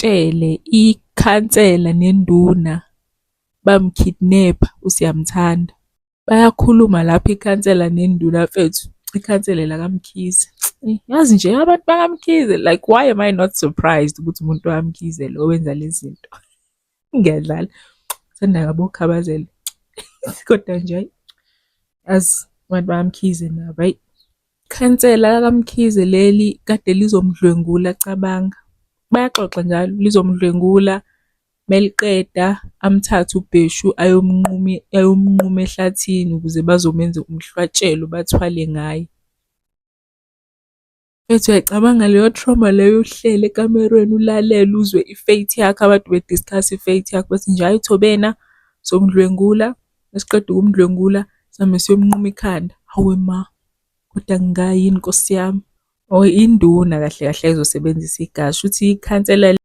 Ngikutshele ikhansela nenduna bamkhidnepha uSiyamthanda. Bayakhuluma lapho ikhansela nenduna mfethu, ikhansela lakaMkhize. Yazi nje abantu bakaMkhize, like why am I not surprised ukuthi umuntu wakaMkhize lo wenza lezi zinto? Ngiyadlala. Ngithanda kabi ukukhabazela. Kodwa nje hhayi, yazi abantu bakaMkhize nabo hhayi. Ikhansela lakaMkhize leli kade lizomdlwengula cabanga. Bayaxoxa njalo, lizomdlwengula, meliqeda amthathe uBheshu ayomnquma ehlathini ukuze bazomenza umhlatshelo bathwale ngaye. Mfethu uyayicabanga leyo trauma leyo uhleli ekamerweni ulalele uzwe i-fate yakho abantu be-discuss-a i-fate yakho bethi nje hhayi Thobena somdlwengula, mesiqeda ukumdlwengula sihambe siyomnquma ikhanda. Hawe ma, kodwa kungayini Nkosi yami. Or induna kahle kahle ezosebenzisa igazi, shuthi ikhansela.